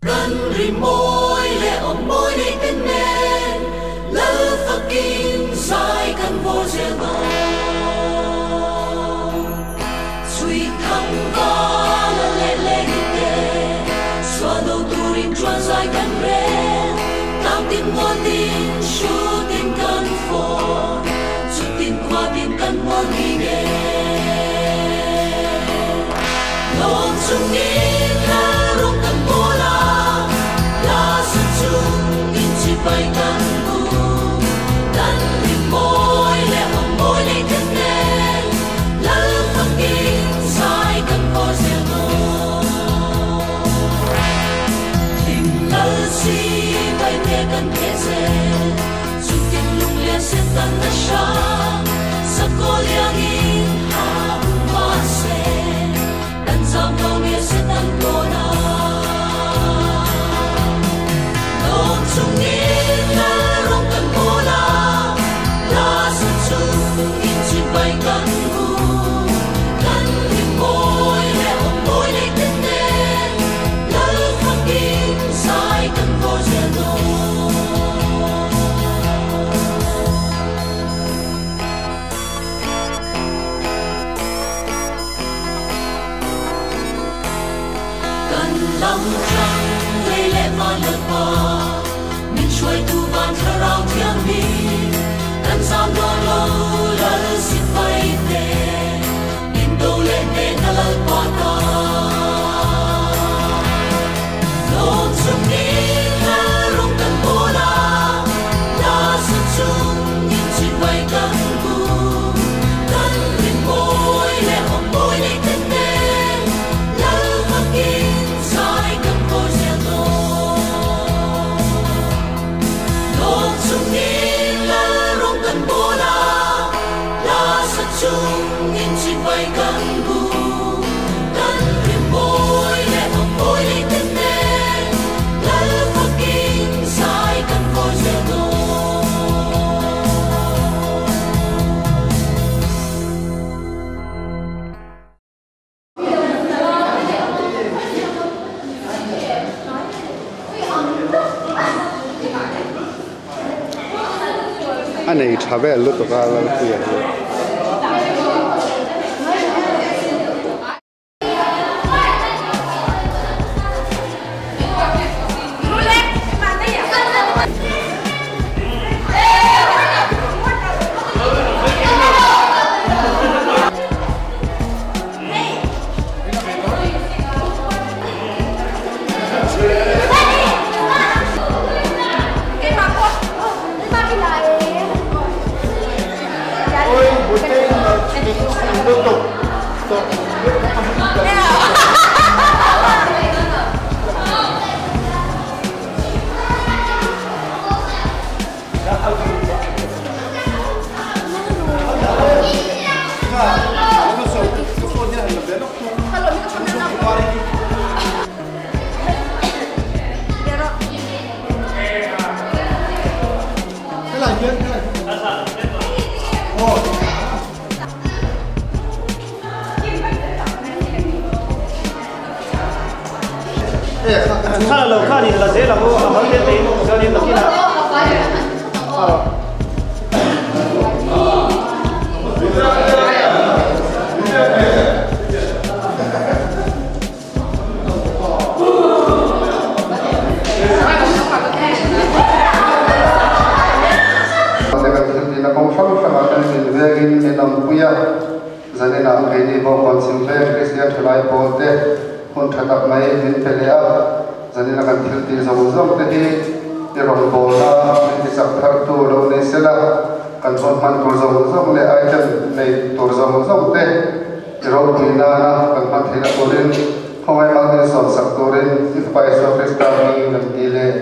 Kan rimawi leh awm mawi nei te nen Lal fakin zai kan vawr zel dawn. Chhui thang vala leh leng te sual do turin chuan zai kan rel. Tlang tin mual tin hrutin kan fawr chutin khua tin kan mual mi nge. Lawm chungin Lal rawng kan bawl a, hla sa chungin chibai kan bu. Kan rimawi leh awm mawi lei te nen Lal fakin zai kan vawr zel dawn. Thim Lal sipai te kan theh zel, chutin lunglen Satan a hrang. Sakaw liangin ha um mahse, kan zam lo nge Satan tawn a. Lawm chungin Lal rawng kan bawl a, hla sa chungin chibai kan bu. Kan rimawi leh awm mawi lei te nen Lal fakin zai kan vawr zel dawn. Kan lam thlang lei leh van Lalpa, min hruaitu van thlarau thianghlim. Kan zam dawn lo Lal sipai te, indo leh hnehna Lalpa ta. Lawm chungin Lal rawng kan bawl a, hla sa chungin chibai kan bu. Kan rimawi leh awm mawi lei te nen Lal fakin zai kan vawr zel dawn. Lawm chungin Lal rawng kan bawl a, hla sa chungin chibai kan bu. Kan rimawi leh awm mawi lei te nen Lal fakin zai kan vawr zel dawn. A nei tha vel lutuk a Lalpuia hi. Kha lo khanin la zel ang u, a mal te tein chuanin nakinah. Mahse kan thil tihna kawng hrang hrangah kan min vengin min awmpui a, zaninah keini pawh Kawnchhim veng Kristian thalai pawl te hun tha tak mai min pe leh a, zanina kan thil tih zawng zawng te hi i rawngbawlna min ti chak thar tu lo nei sela, kan hun hman tur zawng zawng leh item nei tur zawng zawng te i ropui nana kan hman theihna turin khawngaih mal min sawmsak turin i Fapa Isua Krista hmingin kan ti leh.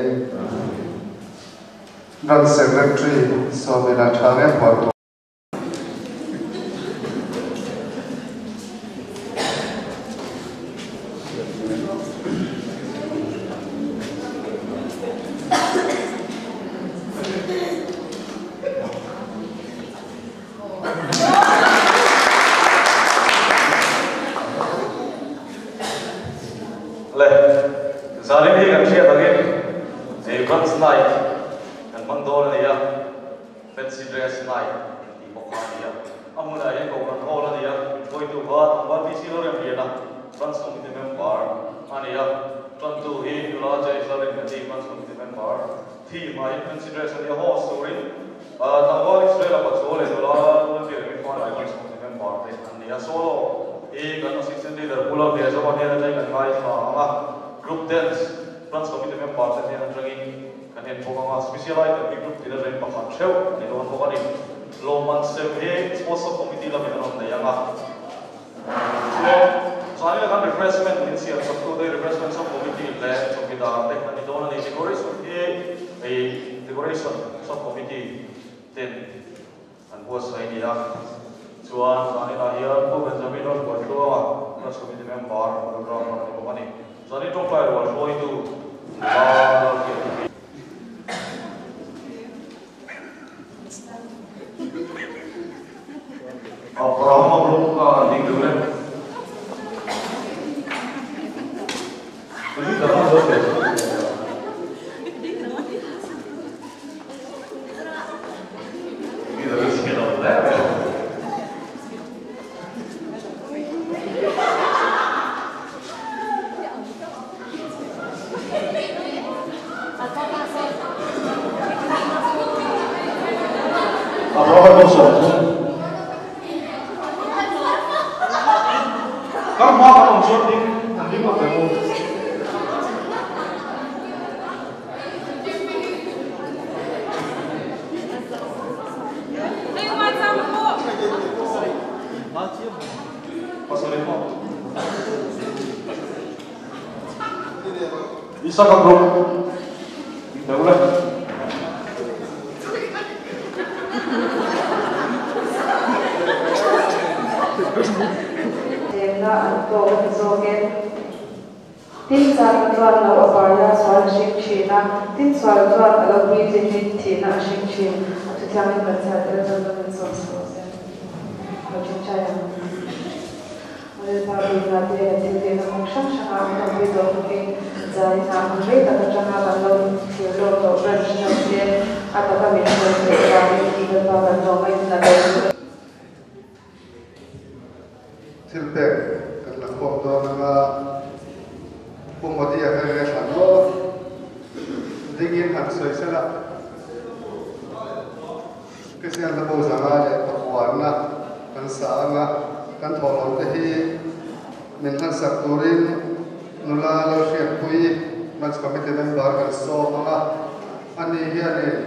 Branch Secretary Sawmila tha nge pawh tur. Le, zanin Zanin hi kan hriat angin ei Branch Night kan hmang dawn a ni a, Fancy Dress Night tih bawk kha a ni a. A hmunah hian Kohhran Hall a ni a, hruaitu kha Tlangval PC Lorem Liana, Branch Committee Member a ni a. Tantu hi Nula James Lalrinngati, Branch Committee Member. Theme ah hian Fancy Dress a ni a, host turin Tlangval Israel-a Pachuau leh Nula Lalbiakimi Fanai Branch Committee Member te an ni a. Solo hi kan Assistant Leader Pu Lalhliahzova hnen atangin kan ngaithla ang a, Group Dance Branch Committee Member te hnen atangin kan en bawk ang a, Special Item hi Group tin atangin pakhat theuh a ni dawn bawk a ni. Lawmman sem hi Sports Sub Committee lamin an rawn nei ang a. Chuan zanin ah khan Refreshment min siam sak tute Refreshment Sub Committee leh chawkidar te an ni dawn a ni. Decoration hi hei Decoration Sub Committee ten an buatsaih a ni a. Chuan zanin ah hian Pu Benjamin Lalbuaitluanga Branch Committee Member Photographer a ni bawk a ni. Zanin tawngtai rual hruaitu Nula Lalhriatpuii. Abrahama rawng kha an ding deuh e. Abrahama rawng 30. Kan hma kan awm chuan ding an ding lo teh u. Isaka group ding teh u le. Thlemna an tawk a ni zawk e. Tin, chakna chuan lo a bar la sual a hring thin a, tin sual chuan a lo puitlingin thihna a hring thin. A thuthiangin kan chhiat tel chuan kan insawm suh se. Lo thinchai ang. Lalpa Bibla te kan thil tihna kawng hrang hrangah min awmpui tawh bawkin zanin ah hun rei tak atanga kan lo thlir lawk tawh branch deuh te a taka min hruai theih avangin Lalpa kan lawm a in a lo lut a. Thil pek kan la khawm dawn anga Pu Modi-a kha nge thlan aw dingin han sawi sela Kristian hla bo zanga leh pakuanna kan sa anga kan thawhlawm te hi min hlansak turin nula Lalhriatpuii Branch Committee member kan sawm anga ani hianin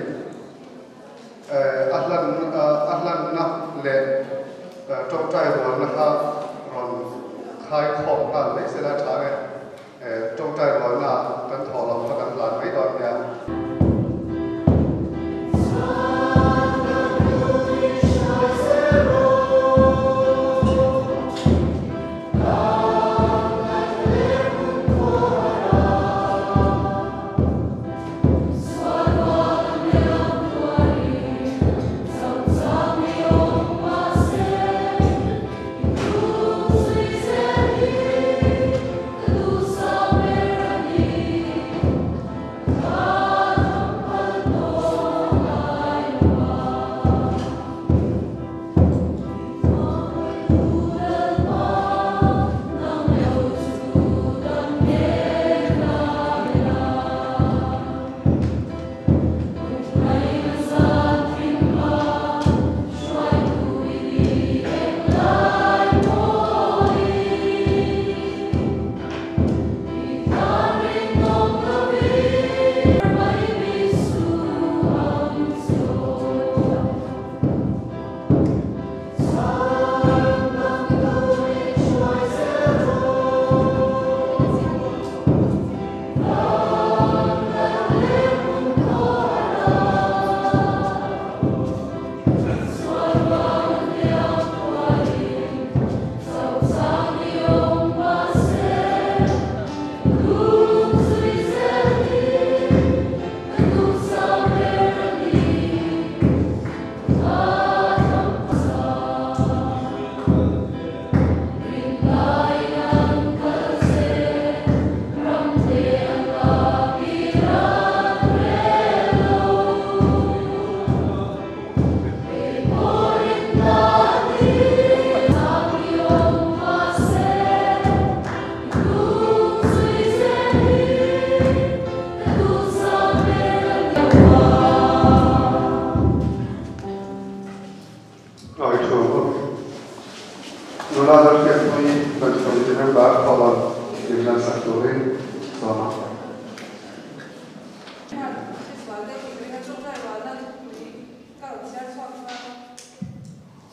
a hlan a hlanna leh tawngtai rualna kha rawn khai khawm nghal mai sela tha nge tawngtai rualna kan thawhlawm kha kan hlan mai dawn nia.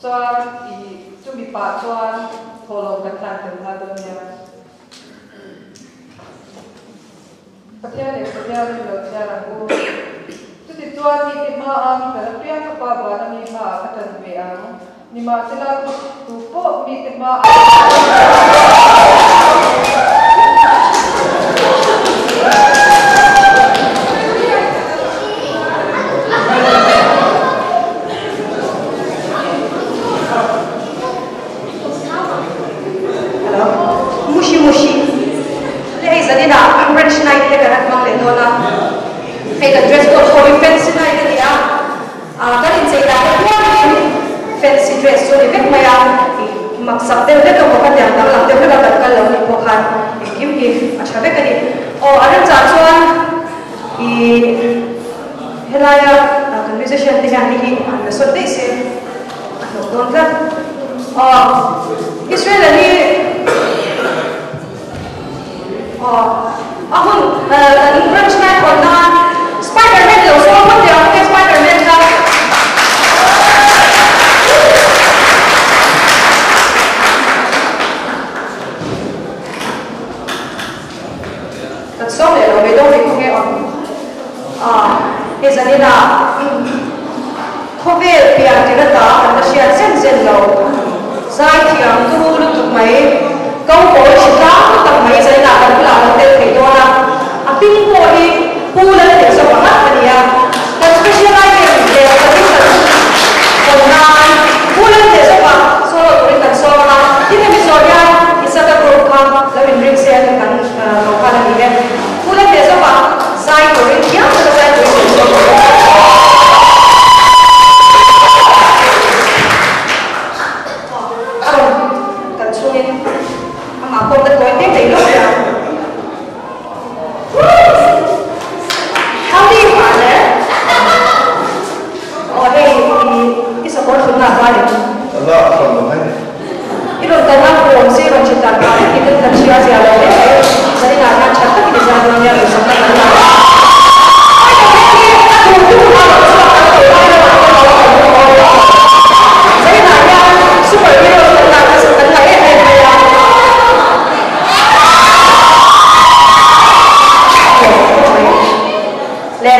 Chuan i chumi pah chuan thawhlawm kan hlan tel nghal dawn nia. Pathian leh Pathian in lo chhiar ang u. Chuti chuan mite hmaah mi fel apiang ka Pa vana mi hmaah ka ṭan ve ang. Nimahsela tu pawh mite hmaah. Hello. Mushi mushi. Le hei zaninah French night te kan han hmang leh dawn a. Hei kan dress code pawh hi fancy night a ni a. Ah kan inchei dan te hianin fancy dress chu a ni vek mai a. Ih maksak deuh hlek emaw ka tiang danglam deuh hlek a kan kal lo nih pawh khan engkim hi a tha vek a ni. Aw a remchah chuan ih helaia kan musician te hian hei hi an la sawt daih se. A hlawk dawn tlat. Aw, Israel-a hi aw, a hun kan branch night hawn nan Spiderman lo sawn ngawt teh ang nge Spiderman kha. Kan sawm leh lo mai dawn ni khawnge awm a hei zanin ah khawvel pian tir ata kan la hriat zen zen lo zaithiam turu lutuk mai ko pawl hri tlang tak mai zanin ah kan bulah lo tel thei dawn a a hming pawh hi Pu Lalhehzawma ngat a ni a kan special item leh zanin kan hawn nan Pu Lalhehzawma solo turin kan sawm a tin hemi zawh hian Isaka group kha lo inring se an kan lo khan a ni e. Pu Lalhehzawma zai turin thiam taka zai turin kan sawm a ni. A rawn kal chungin amah pawh ka tawi mek thei lawk ang. Howdy partner. Aw hei i sakawr thutna a hmai em? La hran lo hei. I rawn kalna huam si rawn chhit dan phah vek in kan hria zia lo hle mai. Zaninah hian that takin i zai dawn nia duhsakna kan la. Ai ka hmel hi a duh duh a rawn chhuak kan lo lai lo ah te lo kan hmu awi a. Zaninah hian super heroes kan la kan la em em mai a. Le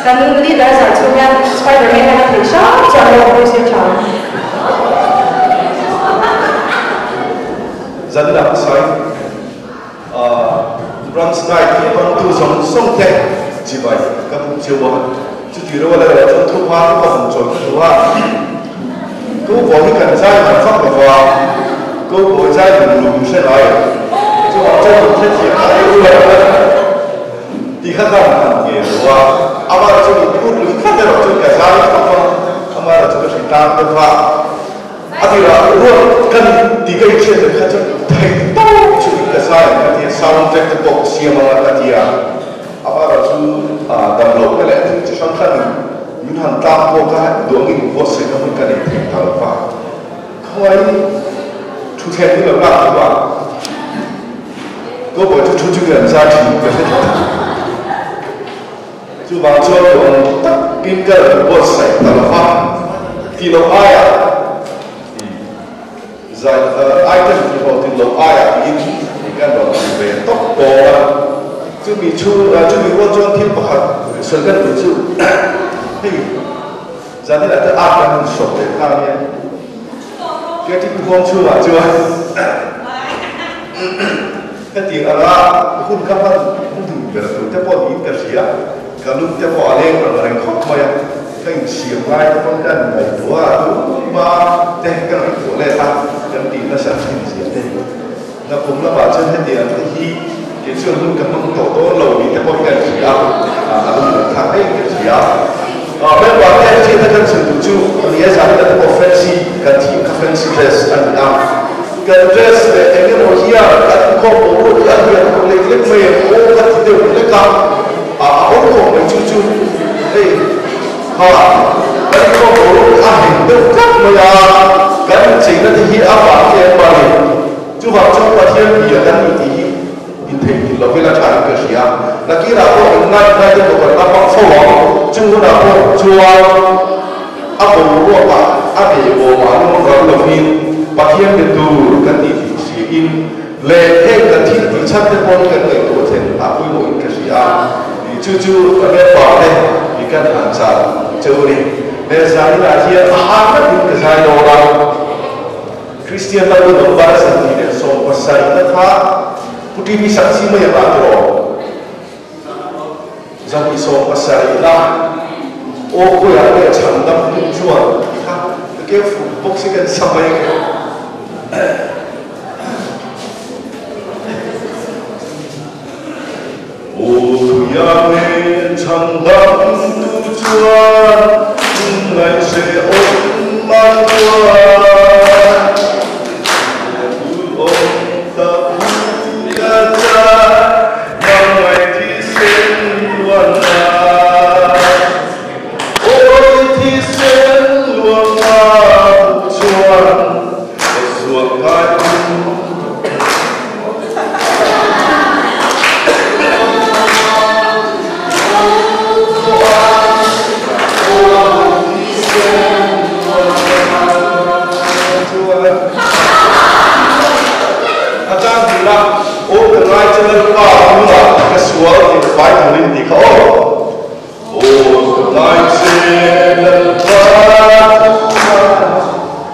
kan leader zai chhung hian Spiderman hian a theih hram chuan lo hawi se tha. Zanina sai Branch Night hi hmangtu zawng zawng te chibai ka buk cheu a, chuti rual erawh chuan thupha te pawh han chawi ka duh a, Cowboy hi kan zai han fak lo va, Cowboy zai lung lung hre ngai chuvang chuan kan hrethiam ngai rual a ti kha khan han nge lo a, amah chu in phut lui tlat erawh chuan ka zai khawp a, amah erawh chu ka hri tang deuh va. A tirah ruat ka ni tih ka inhriat leh kha chuan theih tawp chu ka zai ang ka ti a, sound track te pawh ka siam ang a ka ti a, amaherawh chu damlohna leh thil chi hrang hrangin min han tlak pawh kha duangin inbuatsaihna hun ka nei thei ta lo va, khawngaih thuthleng hi lo lak duh a, Cowboy chu thu chungin an zai thin ka hre tlat a. Chuvang chuan duang takin ka rawn buatsaih ta lo va, tih loh aiah i zai item tih ho tih loh aiah tiin i kan rawn ti ve tawp tawp a. Chumi chu chumi rual chuan thil pakhat sawi kan tih chu hei zaninah te art kan han sawm leh kha ania KTP huang chhungah chuan Hetiang anga hun ka hman hun duh ber tur te pawh niin ka hria, ka lung te pawh a leng ang reng khawp mai a, ka insiam ngai te pawn ka ngaihtuah a, tuma te ka ngaihtuah let a, kan tih nasa thin zia te. Nakum lamah chuan hetiang te hi kei chuan hun ka hmang tawh dawn lo ni te pawhin ka hria a, a lung kan thlak daih ka hria. Member te hriatna kan chhun duh chu nia zan ila te pawh fancy kan thih kha fancy dress a ni a. Kan dress leh eng emaw hian kan inkhawm boruak hi a lian khawp lek lek mai em aw ka ti deuh hlek a, a awm khawp mai chu chu hei kha kan inkhawm boruak hi a heng deuh tlat mai a, kan incheina te hi a vang hi em mah ni. Chuvang chuan Pathian bia kan ni tih hi intheihnghilh lo ila tha in ka hria. Nakirah pawh in ngai ngai te pawh kan la hmang fo ang, chung hunah pawh chuan a boruakah. a be bo ma lo ral lovin Pathian be tur kan ti ti si in le heng kan thil ti chan te pawh kan ngai to then a pui mo in ka ria ni chu chu ka me pa te ni kan han cha cheu ni le zai na hian a ha ka tin ka zai do la Christian la ko dong ba sa ti le so pa sai na kha puti mi sak si mai ba to zan i so pa sai la o ko ya le chang dam tu chuan kha ke fu bok si kan samai ke o ya me chang dam tu chuan ngai se om ma chuan om ta ka cha ngai thi sen luan na ôi thi sen luan na chuan suan ngai ô cái lai chân lên pa tu la cái sual thì phải thằng linh thì khó ô cái lai chân lên pa tu la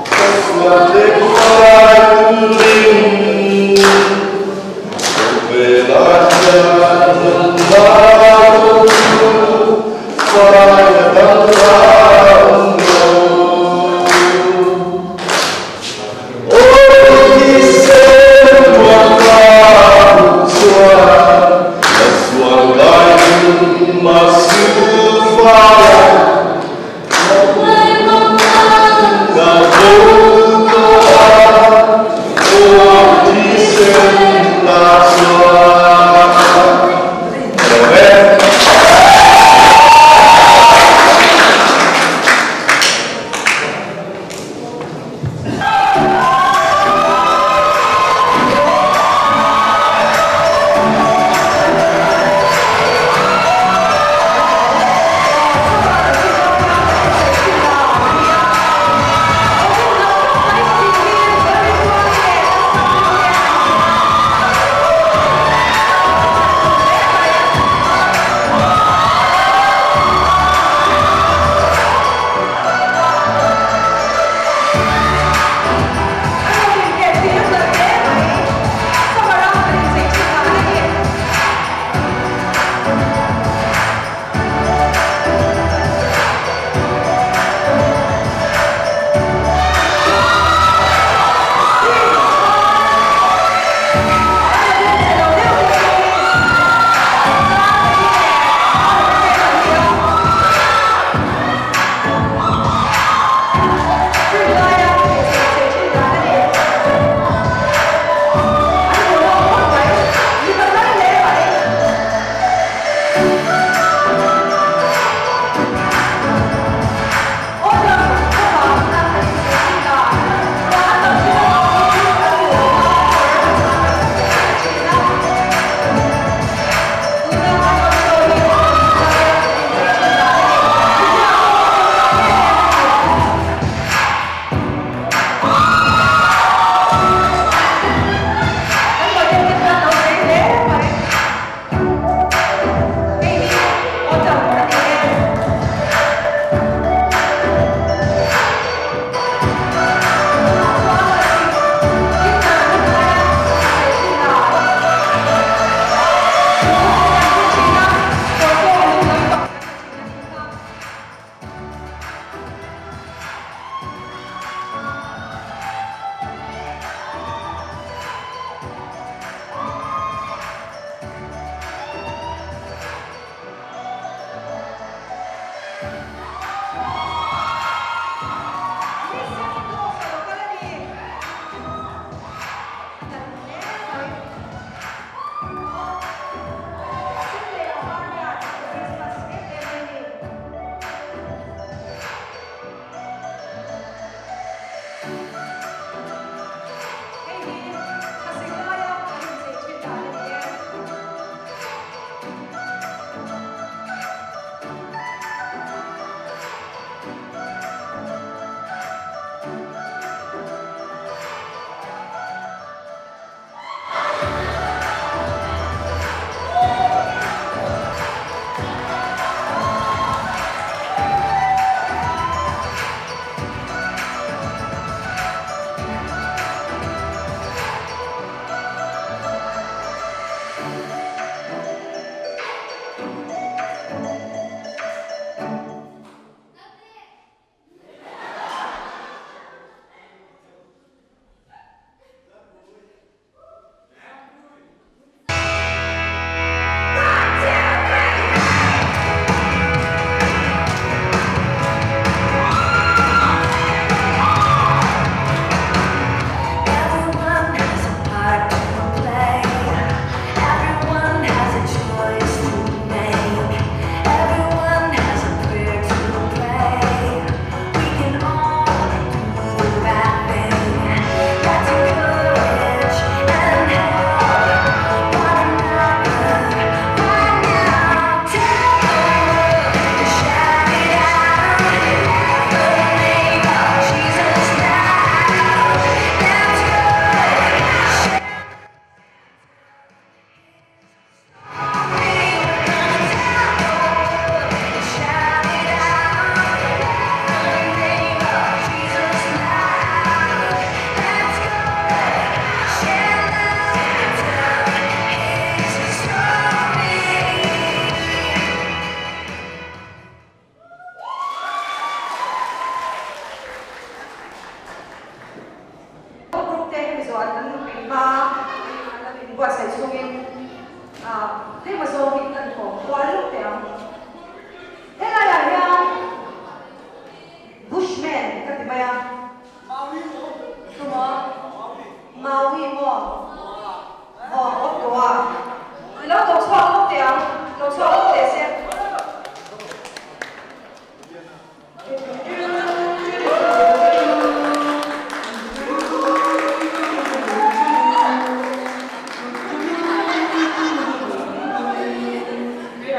cái sual thì phải tu linh về la chân lên pa tu phải đăng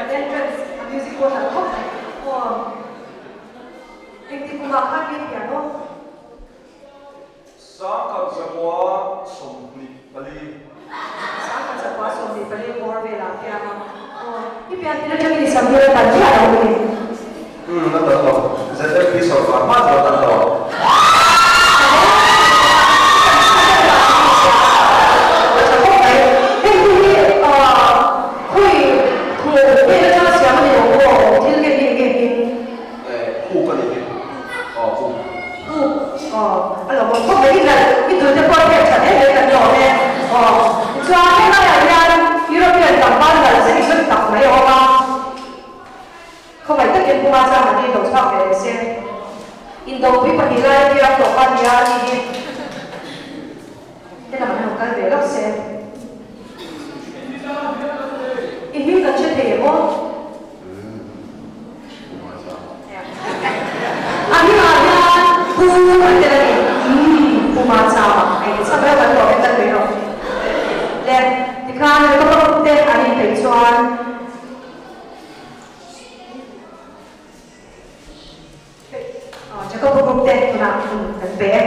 Kan entrance a music pawh nalh khawp mai. Aw engtik kumah khan nge pian aw? 1924. 1924 bawr velah pian a. Aw i pian tir atangin i sam hi a tan chiah lo ni. Umm a tan lo. ZLP sawrkar hma chu a tan lo. Khuk a nih hi. Aw khuk. Aw, a lo awm khawp mai. I nalh, i dulte pawh a hriat that em em kan lawm e. Aw, tichuan helaiah hian European tlangval nalh zet zet tak mai a awm a. Khawngaih takin Puma chuan an lo chhuak ve ang se. Indopui pahnih lai a tia tawp a nia a nih hi. Helam an lo kal ve lawk se. I hming kan hre thei em aw? A hmingah hian Pu an tel a ni. Umm, Pu Machama, a inchhak reuh kan lawm e kal mai rawh. Le, tikhan ka pa te an inpeih chuan. Jacob group te tunah hun kan pe e.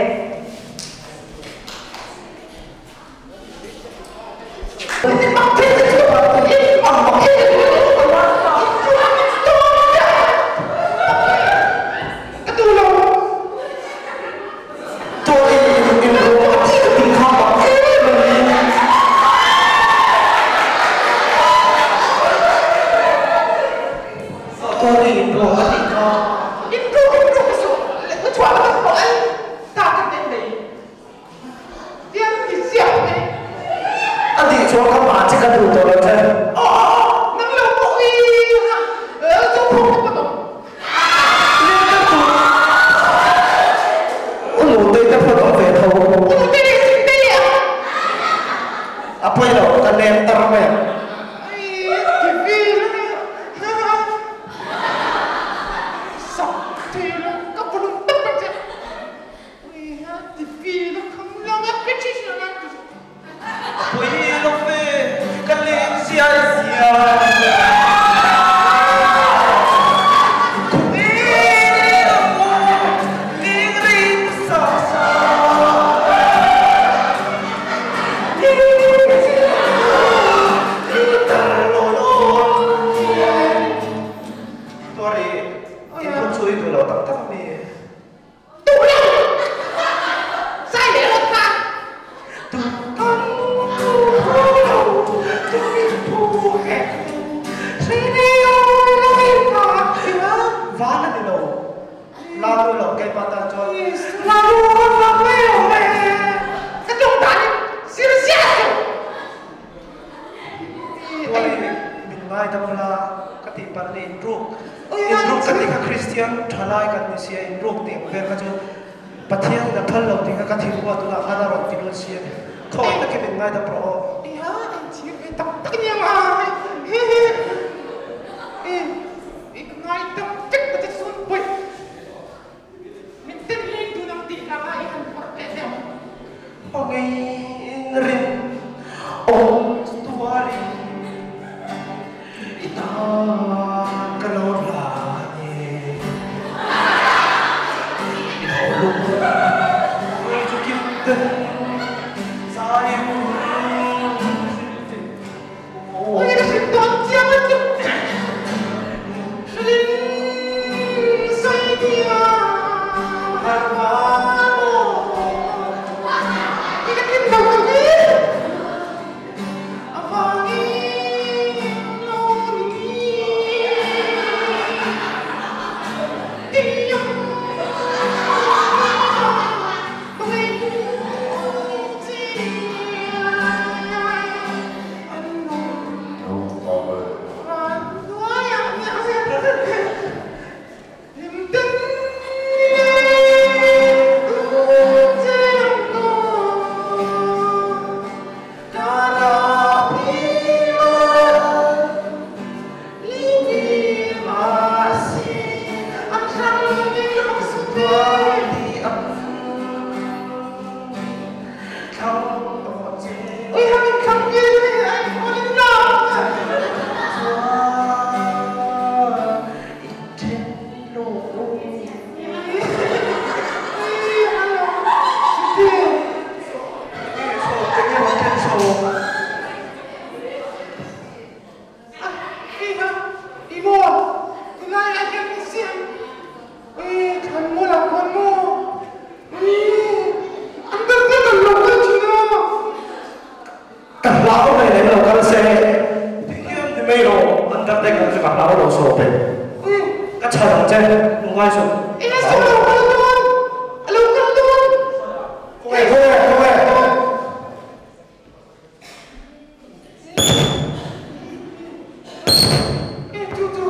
nek ang chu ka hlau lo so te ka chhan ang che ngai so e so lo kal don lo kal don khoi khoi khoi e tu tu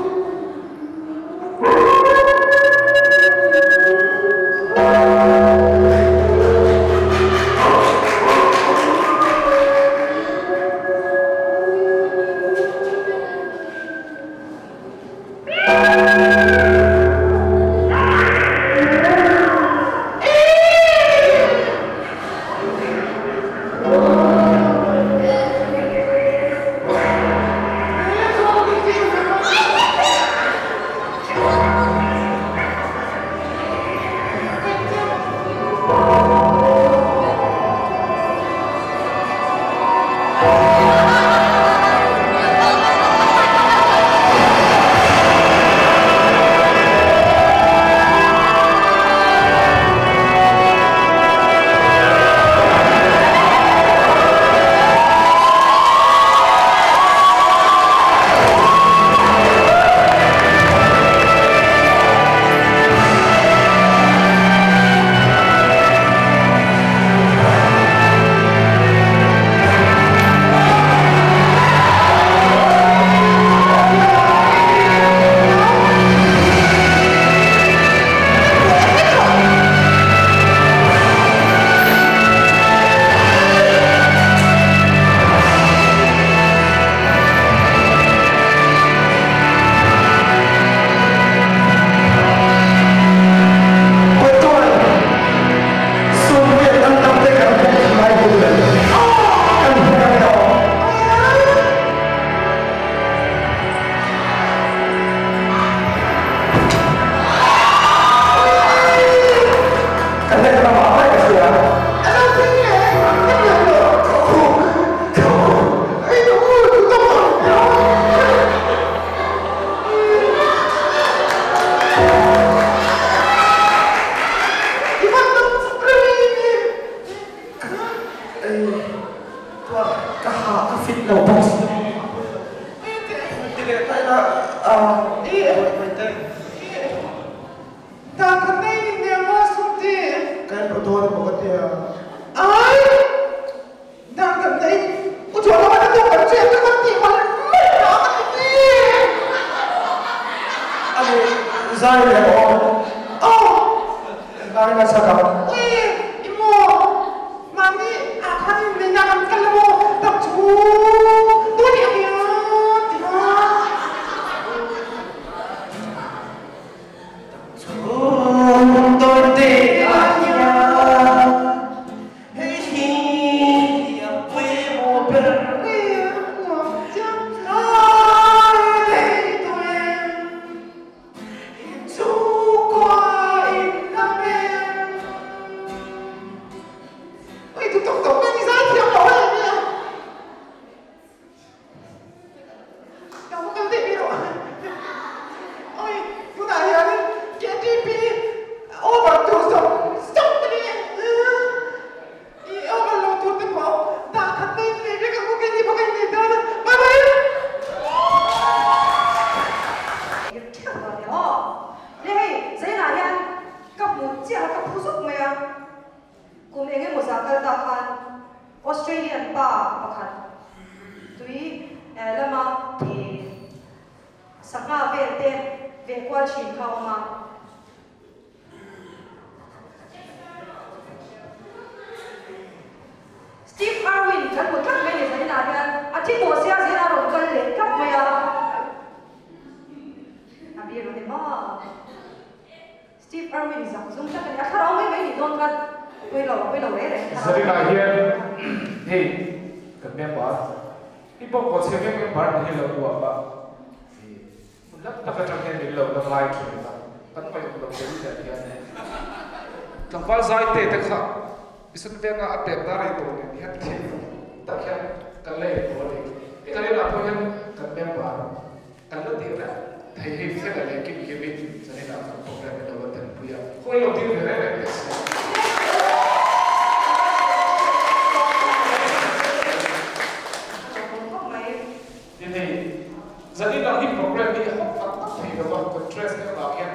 Zanin ang hi program Program hi hawk tak tak thei lo a, kan dress te avang hian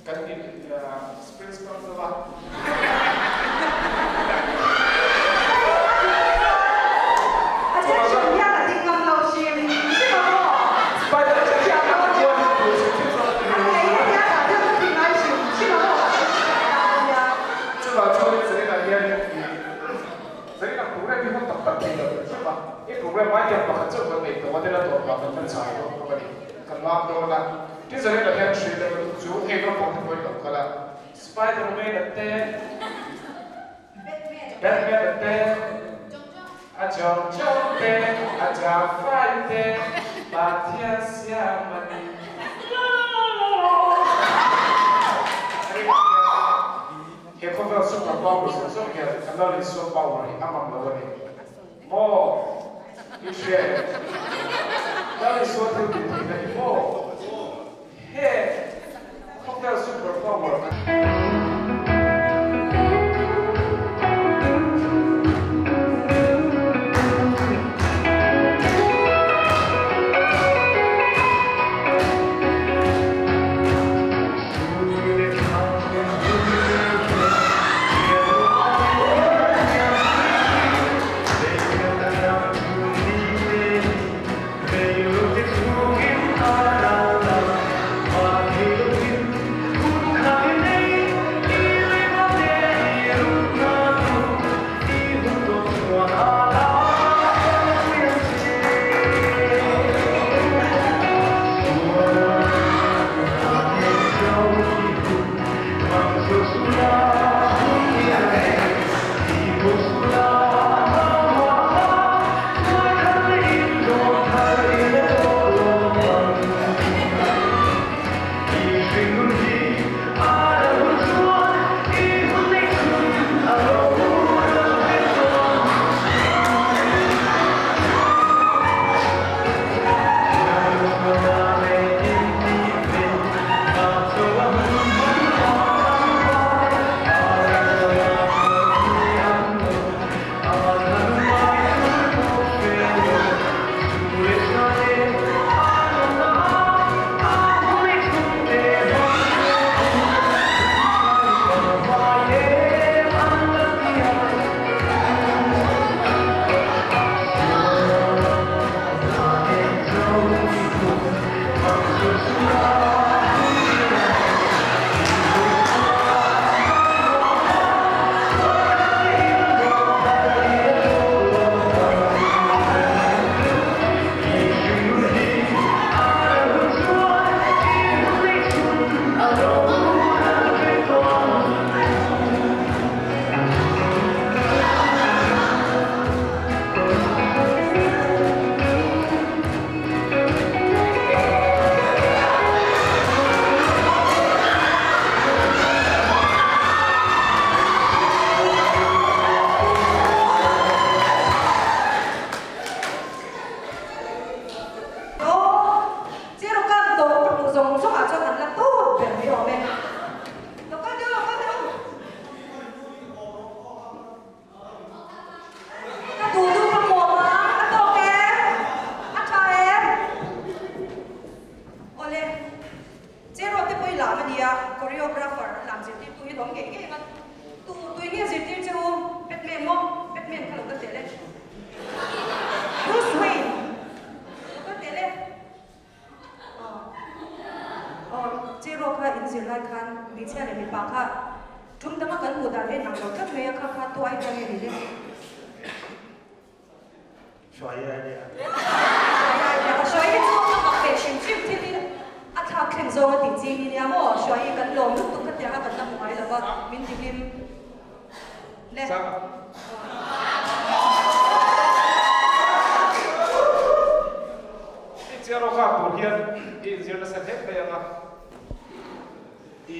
kan in spring sprang zo a. Attention hian a ding ngam lo hrim hrim a maw? Spider Thiam lo chuan chuan tur hrim hrim chuan a a ngei hetiang ah chuan ka ti ngai hrim hrim a maw? Attention hian a nia. Chuvang chuanin Zarina hian Zarina program hi hawk tak tak thei lo hrim hrim a, i program mai hian pakhat chauh kan nei tawh a, tin a tawp ah kan kan chhai bawk bawk a ni. Kan ngam dawn a, tin Zarina hian hrilh leh lutuk chu hei naupang te pawhin lo kal a, Spiderman a te, Batman a te, a Jong Jong te, a Jafai te, Pathian siam a ni. He khawvel super power zawng zawng hian kan lo Isua power hi a ngam lo a ni maw? I hria em? Lal Isua thil tih theihna hi maw? He khawvel super power kan. Aw, zero kan tawh ka hmuh zawng zawng ah chuan an la tawp ber mai awm e. Lo kal deuh, lo kal deuh. Ka duh duh ka hmuh awm ang, a tawk em? A tha em? Awle, zero te pawh i lam a nia, choreographer an lam zirtirtu hi lawm ngei ngei ang a, tu tui nge zirtir che u? Batman maw? Batman kha lo kal teh le. Bruce Wayne lo kal teh le. Aw aw Chero kha in zir lai khan hmeichhia leh mipa kha tum danga kan hmuh dan en ang lo tlat mai a kha kha tu idea nge ni le? Hruai idea. Hruai idea ka hruai hi chu a mak ve hrim hrim thil hi a thlak thleng zawng a tih ching hi nia maw hruai hi kan lawm lutuk kha tiang a kan la hmu ngai lo va min ti hlim le. I chiar awk a tur hian i inzir nasa hle mai ang a, i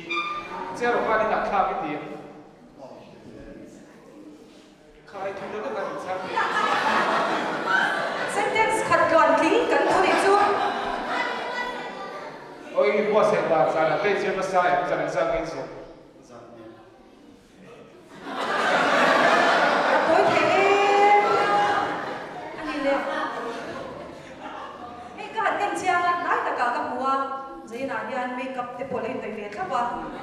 chiar awk a ni tak thlak i ti em? Kha i thu deuh deuh khan inchhar thei. Sentence khat tluan tling kan thu nih chu. Aw i buatsaih dan zan ah te inzir nasa em zan engzah nge inzir? Zan nen. A tawi thei em a ni le. Hei ka han en chiang a, hnai takah ka hmu a. Makeup te pawh lo inhnawih ve thlap a,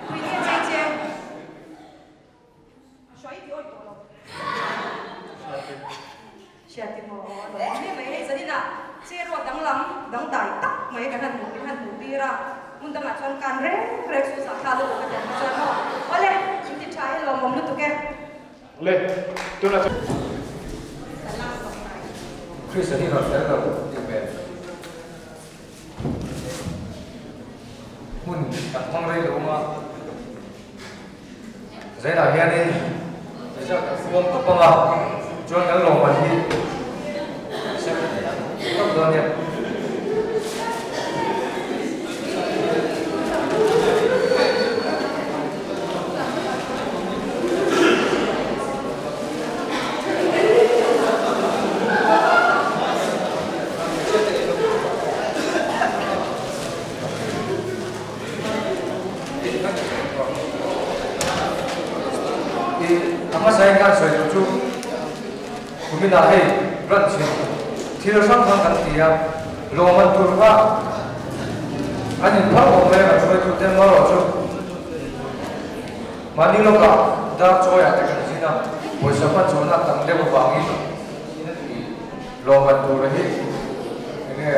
tui nge chei che? Hruai i ti awih tawh lo. Hriat i maw? Aw a lo awm hle mai. Hei zaninah che ruah danglam dangdai tak mai kan han hmuh min han hmuh tir a, hmun dangah chuan kan reng reng chu zahthla lutuk ka ti ang kha chuan maw. Awle, in ti tha e lawmawm lutuk e. Le, tunah chuan. Chris a hi rawn fel lo tih hmel. Hmun kan hmang rei lo a, Zainah hianin result kan fuam tawp ang a, chuan kan lawmman hi sem tawp dawn nia. I a hmasa in kan sawi tur chu kuminah hei branch in thil hrang hrang kan ti a, lawmman tur kha an inphar awm mai a kan hruaitute marawh chu mahni lawkah dar chawiah te kan zin a, pawisa hman chhuahna a tam deuh avangin lawmman tur hi enge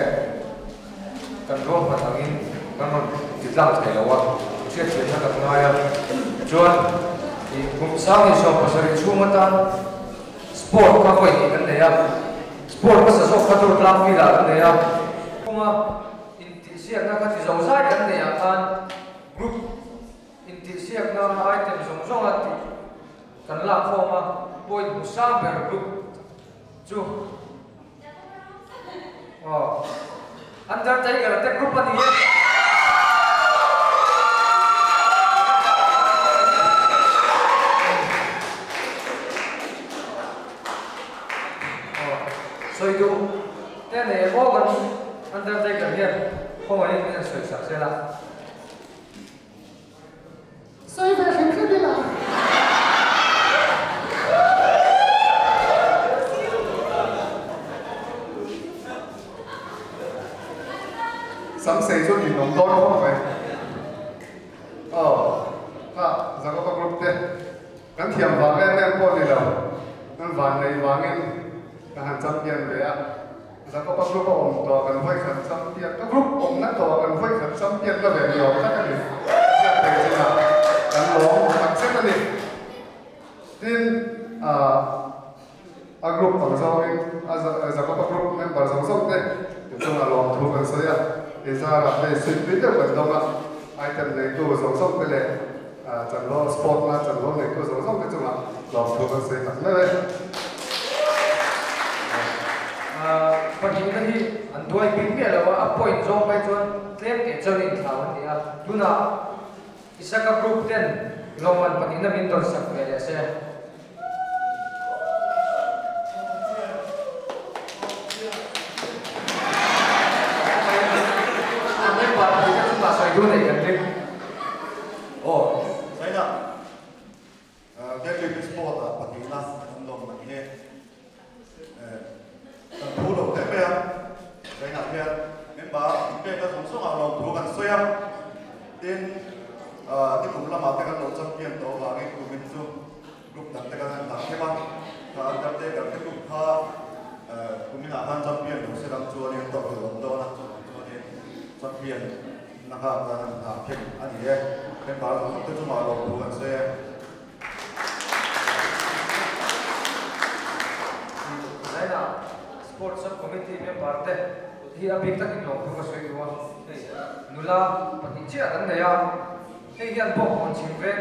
Kan ruahman angin kan rawn ti tlang thei lo a, hriatthiamna kan ngai a. Chuan i kum sang hi 70 chhung atan sport kha vawi hnih kan nei a, sport hmasa zawk kha tur tlang field ah kan nei a. Chhunga intihsiakna kha chi zo zai kan neih ah khan group intihsiakna item zawng zawng a tih kan lak khawm a, point hmu sang ber group chu. Aw Undertaker te group a ni e. Aw sawi duh te nei em aw kan Undertaker hian khawngaihin min han sawi sak zel a. Sawi ve hrim hrim ila. Sam sei chu in awm dawn khawp mai. Aw, kha Zakopa group te kan thiam vang em em pawh ni lo, kan van nei vangin ka han champion ve a. Zakopa group a awm tawh kan vawi khat champion ka group awmna tawh kan vawi khat champion na ve ni awm tak a ni. Hriat theih chinah kan lawm tak zet a ni. Tin, a group ang zawngin a Zakopa group member zawng zawng te in chungah lawm thu kan sawi a, i zarah hei suit pui deuh kan dawng a, item neitu zawng zawng te leh chanvo sport na chanvo neitu zawng zawng te chungah lawm thu kan sawi tak meuh e. Pahnihna hi an duai bik miah lo a, a point zawng phei chuan tlem teh chauhin inthlau an ni a, tunah Isaka group ten lawmman pahnihna min dawn sak ve leh se. An member pahnih chungah sawi duh nei kan ring. Aw, China KTP Sport ah pahnihna an lawm man hi kan phu lo hle mai a, China hian member inpekna zawng zawngah lawmthu kan sawi a, tin nikum lamah te kan lo champion tawh avangin kumin chu group dang te kan han dah khem a, kha Undertaker te group kha kuminah khan champion lo se dang chuanin an tawrh hlauh awm dawn a, chuvang chuanin champion na kha kan han dah khem a ni e, member zawng zawng te chungah lawmthu kan sawi e. Zaina Sports Sub Committee member te hi a bik takin lawmthu ka sawi duh a, hei nula pahnih chiah kan nei a, hei hian pawh hawn chhim vek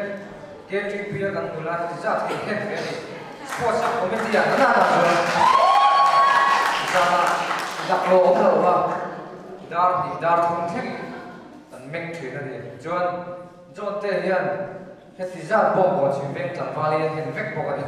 KTP a kan nula heti zat hi an hen ve a ni. Sports Sub Committee ah nana na chuan zanah laklawh awm lo a, dar hnih dar thum thleng an meng thin a ni. Chuan John te hian Heti zat bawng haw chhim veng tlangval hi an hen vek bawk a ni.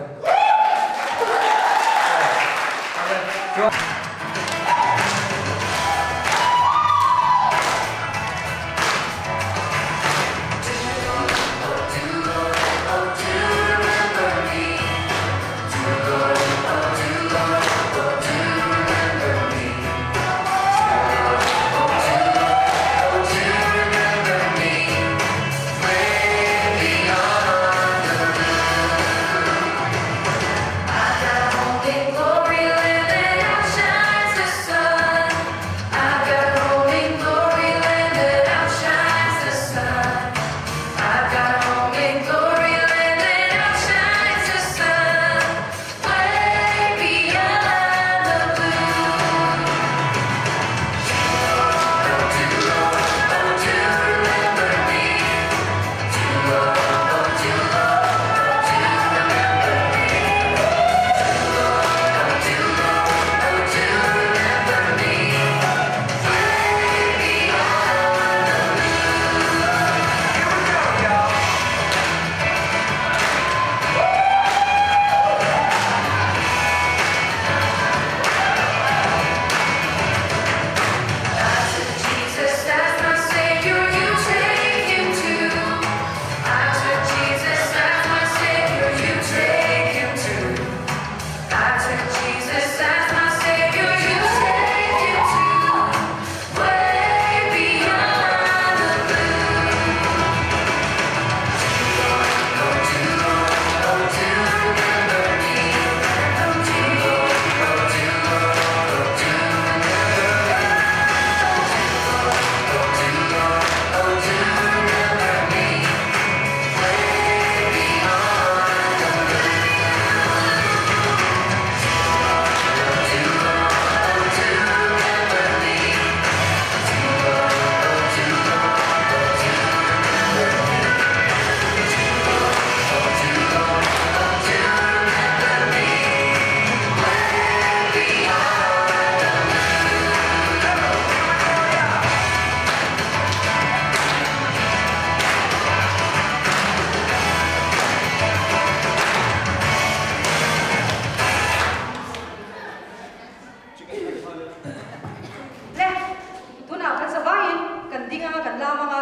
lam anga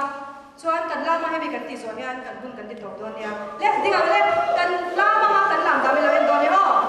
chuan kan lama hemi kan tih zawh hian kan hun kan ti tawp dawn nia. Le ding ang le kan lam anga kan lam dan ilo en dawn nia aw.